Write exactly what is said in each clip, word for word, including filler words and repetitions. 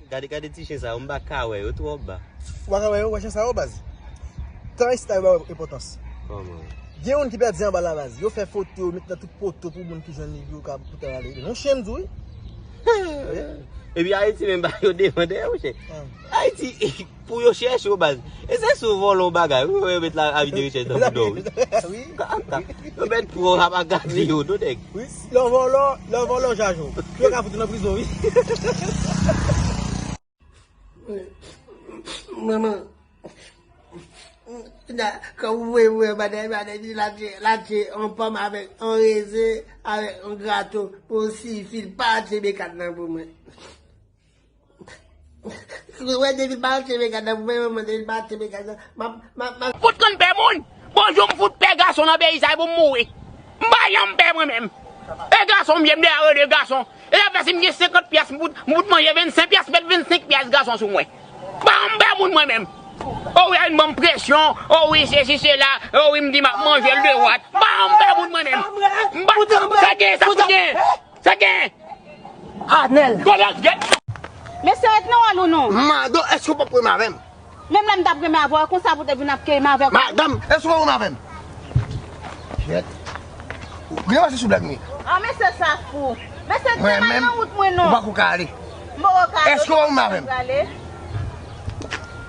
Gade, gade ti chen sa yo, m pa ka wè yo, twò ba. Ou pa ka wè yo, wè chen sa yo, baz. Tan estay ba yo enpòtans. Kòman? Gen moun ki pèdi anba la, baz. Yo fè foto, yo met nan tout poto pou moun ki jwenn li, yo ka pou ta rale. Non, chen m di w, wi. Epi Ayiti menm ba yo devan dèyè, monchè. Ah. Ayiti, pou yo chèche w, baz. E se sou vòlò w bagay, wi, yo met la avi de richès nan bouda w, wi. Wi. Kaka. Yo mèt pran w, ap gade yo, tou nèg. Wi, lè w vòlò, lè w vòlò jaje w. Yo ka fout ou nan prizon, wi. Manman, la, kan ou voye mwen, madan, madan di l achte, l achte yon pòm avèk yon rezen, avèk yon gato pou sifi l, pa achte bekad nan pou mwen. Ou wè, depi l pa achte bekad nan pou mwen, manman, depi l pa achte bekad nan, m ap, m ap, m ap. Fout konn pè moun! Bonjou, m fout pè gason nan peyi sa, e pou m mouri. M pa janm pè mwen menm. E gason m ye, m deja rele gason. E sa fè si m gen senkant pyas, m fout, m fout manje vennsenk pyas, met vennsenk pyas gason sou mwen. M pa janm pè moun mwen menm. O wi, a vin ban m presyon, o wi, sesi, sela, o wi, m di m ap manje l de wat. M pa janm pè moun mwen menm. M pa, sa gen, sa gen. Sa gen. Anèl. Gòlòs, gen. Mesye, ret nan wòl ou non. Mado, èske w p ap renmen avè m? Menm lè m t ap renmen avè w, konsa pou te vin ap keye m avè w. Madanm, èske w renmen avè m? Jèt. Ou gen pase sou blag mwen. Ah, mesye sa fou. Mesye, te mal nan wout mwen non. Ou pa ko ka ale. M poko ka ale. Èske w renmen avè m?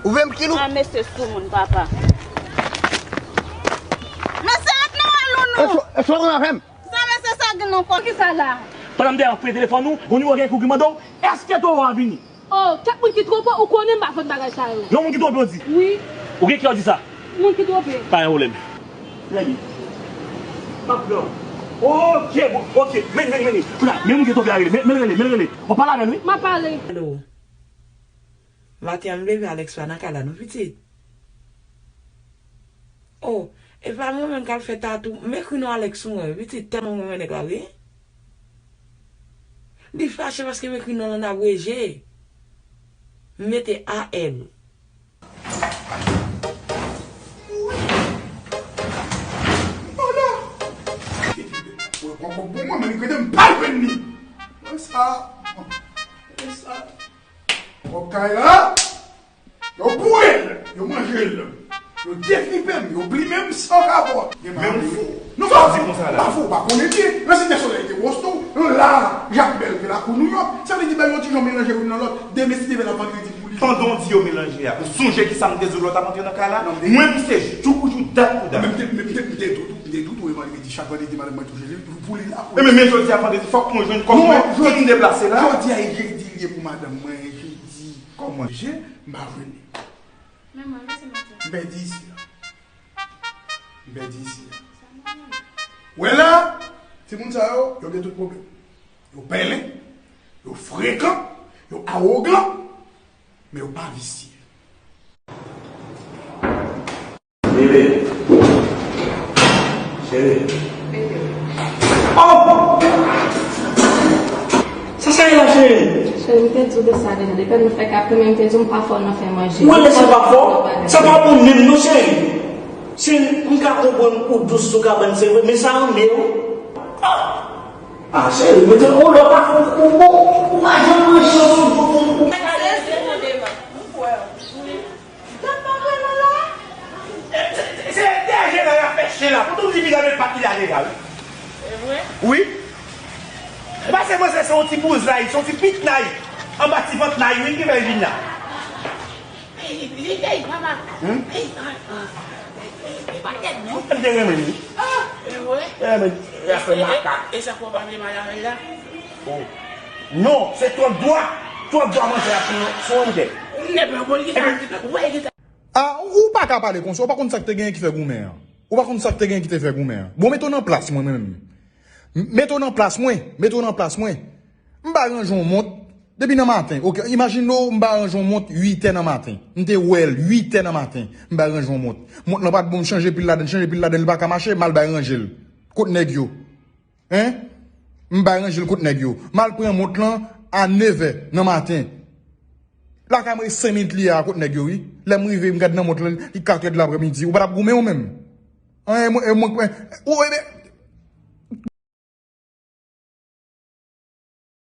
Ou vle m kil ou? Ah, mesye sou moun, papa. Mesye, ret nan wòl ou non. Èske, èske w renmen avè m? Sa mesye sa gen nan kò? Kisa la? Pandan m te ap pran telefòn ou, gon nimewo gen kou ki mande w, èske Toro a vini? Oh, kèk moun ki twonpe w, ou konnen m pa konn bagay sa yo. Yon moun ki twonpe w di? Wi. Ou gen kè w di sa? Moun ki twonpe. Pa gen pwoblèm. Trè byen. M ap pran w. Ok, bon, ok. Men, men, men, men. Kounye a, men moun ki twonpe a rele. Men, men rele, men rele. W ap pale avè l, wi. M ap pale. Alo. Maten an m leve, Alex pa nan kay la non, pitit. Oh, e pa mwen menm k al fè tatou. M ekri non Alex sou mwen, pitit, tèlman m renmen nèg la, wi. Li fache paske m ekri non l an abreje. M mete A L. Bon, bon, bon, mwen, mwen, mwen, mwen, mwen, mwen, mwen, sa, mwen, sa. Pwòp kay la, yo boure l, yo manje l, yo defipe m, yo blime m san kapòt. Gen men w fou. Non, sa w di konsa la? M pa fou, w pa konnen byen. Nan sitè solèy te wosto, la, Jak Bèl te lakou Nouyòk. Sa vle di, bay yon ti jan melanje youn nan lòt. Demen, si Dye vle, n ap vandredi pou li. Pandan w di yo melanje a, ou sonje kisa m te di w lè w t ap antre nan kay la? Non, m te... Mwen, m se jou pou jou, dat pou dat. Men m te, men m te, m te dout, m te dout, wi, vandredi, chak vandredi, madanm mwen touche li, pou, pou li la, pou... Ebyen, men jodi a vandredi, fòk mwen jwenn kòb mwen, pou m deplase la. Jodi a, e jedi li ye pou madanm mwen, e jedi. Kòman? Je, m pa jwenn li. Men mwen, men se maten. M pèdi isi a. M pèdi isi a. Wè la, timoun sa yo, yo gen tout pwoblèm. Yo pèlen, yo frekan, yo awogan, men yo pa visye. Bebe. Cheri. Oh! Sa sa ye la, cheri? Cheri, m te di w de sa deja. Depi nou fè kafé, men m te di w m pa fò nan fè manje. Ou wè lè sa pa fò? Sa pa bon menm non, cheri. Cheri, m ka konprann ou dous sou kabann, se vre, men sa anmè w. Ah! Ah, cheri, men te ou lè w pa fè ou, ou, ou, ou pa janm manje yon jou pou, pou, pou. Gad pa vre non la. Se, se, se dèyè la y ap fè chen la. Pou tout di piga met pat li la deja, wi. E vre? Wi. Pase mwen se, se yon ti bouzay, se yon ti pitnay. Anba ti vant nay, wi, ki fè l vin la. Ey, ey, ey, papa. Hmm? Ey, ah, ah. Ey, ey, ey, pa tèt non. Mwen te renmen li. Ah, e vre? Te renmen li. E, e, e, e sa fè w pa vle mal avè l la? Oh. Non, se twòp dwa. Twòp dwa manzè ap pran sou yon tèt. Ou nèt nan bòl ki sa. Ou pa ka pale konsa, ou pa konn sa k te genyen ki fè goumen an. Ou pa konn sa k te genyen ki te fè goumen an. Bon, mete w nan plas mwen menm. M-, mete w nan plas mwen, mete w nan plas mwen. M pa ranje yon mont depi nan maten. Oke, imajine w, m pa ranje yon mont uit è nan maten. M te wè l uit è nan maten. M pa ranje yon mont. Mont lan pa t bon, m chanje pil ladan l, chanje pil ladan l, li pa ka mache, m al bay ranje l. Kot nèg yo? Hein? M bay ranje l kot nèg yo. M al pran mont lan a nevè nan maten. Lakay mwen e senk minit li ye a kot nèg yo, wi. Lè m rive, m gad nan mont lan, li katrè de laprèmidi. Ou pa t ap goumen ou menm? An, e mwen, e mwen, ou, e,